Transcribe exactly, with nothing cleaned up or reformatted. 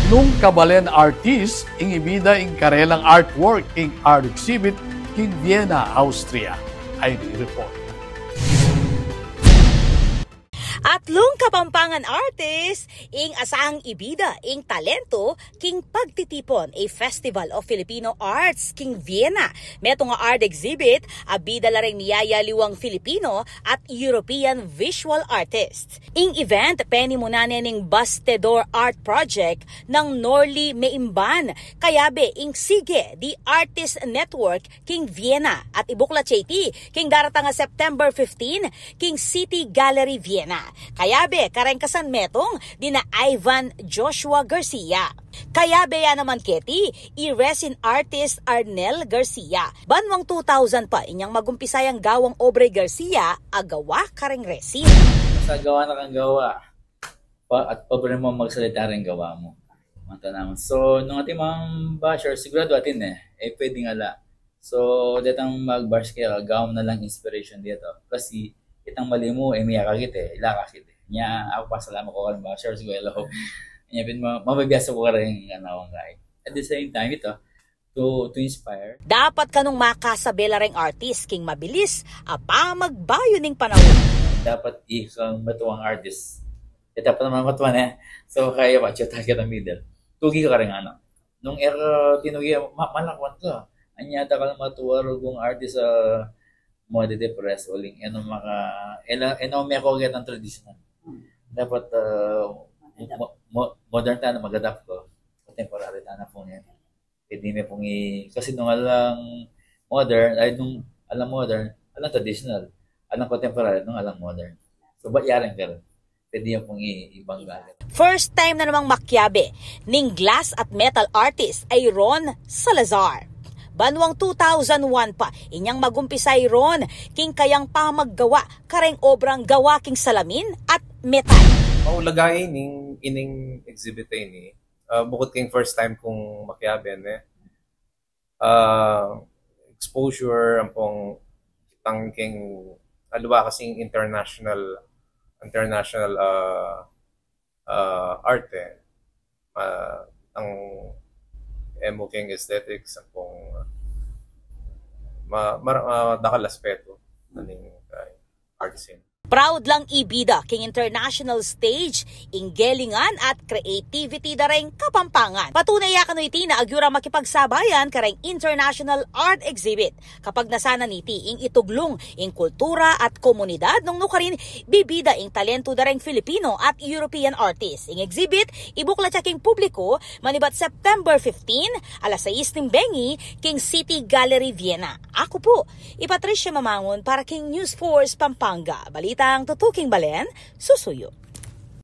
Atlung kabalen artist ing ibida ing karelang artwork king art exhibit king Vienna, Austria. Ay di report. Atlung Kapampangan artist ing asang ibida ing talento king pagtitipon a Festival of Filipino Arts king Vienna. Metung a art exhibit a bida la reng miyayaliwang Filipino at European visual artists. Ing event penimunan ne ning Bastedor Art Project nang Norly Meimban, kayabe ing SIGE, the Artist Network king Vienna, at ibuklat ya iti king daratang a September fifteen king City Gallery Vienna. Kayabe kareng kasanmetung dina Ivan Joshua Garcia. Kayabe ya naman keti i resin artist Arnel Garcia. Banwang two thousand pa inyang magumpisa yang gawang obra i Garcia a gawa kareng resin. Sa gawa na kang gawa pa, at pabre mo magsalita ring gawa mo. Mata naman. So, nung atin mga basher, sigurado atin eh. Eh, pwedeng ala. So, detang mag-bash kaya, gawa mo na lang inspiration dito. Kasi, itang mali mo, eh, miyakakit eh. Ilakakit eh. Nya, ako pasalamat ko karing basher, sigurado ako. Nya, pin, ma- mabibiasa ko karing anawang guy. At the same time, ito, to, to inspire. Dapat kanung makasabe la reng artist king mabilis a pamagbayu ning panaun. Dapat ikang matuang artist. E, dapat naman matuang eh. So, kaya pa, siya target ang middle. Tugi ka rin ano. Nung era tinugi, ma malakwan ka. Anya ta kal matuang artist a mo de depress uling eno maka ela eno me ko get ang traditional. Dapat uh, mo, mo, modern tayo na mag-adapt ko. Contemporary tayo na po niya. Pwede me pong i kasi nung alang modern, ay nung alang modern, alang traditional, alang contemporary, nung alang modern. So, ba't yaring ka rin? Pwede yan pong i- ibang gamit. First time na namang makiabe ning glass at metal artist ay Ron Salazar. Banwang two thousand one pa inyang magumpisa i Ron king kayang pamaggawa kareng obrang gawa king salamin at metal. Maulaga ining ining exhibit ini, ah, bukut king first time kung makiabe ne, ah, exposure ampong kitang king aliwa kasing international international ah, ah, art eh. Ah, ang emo king aesthetics ampong ma, ma, ma, dakal aspeto aning ah, art scene. Proud lang ibida king international stage ing gelingan at creativity da reng Kapampangan. Patunay ya kanu iti na agyu ra makipagsabayan kareng international art exhibit. Kapagnasan na niti ing ituglung ing kultura at komunidad nung nukarin bibida ing talentu da reng Filipino at European artist. Ing exhibit ibuklat ya king publiko manibat September fifteen, alas sais ning bengi, king City Gallery Vienna. Aku pu i Patricia Mamangun para king News Force Pampanga. Balitang tutuking balen, susuyu.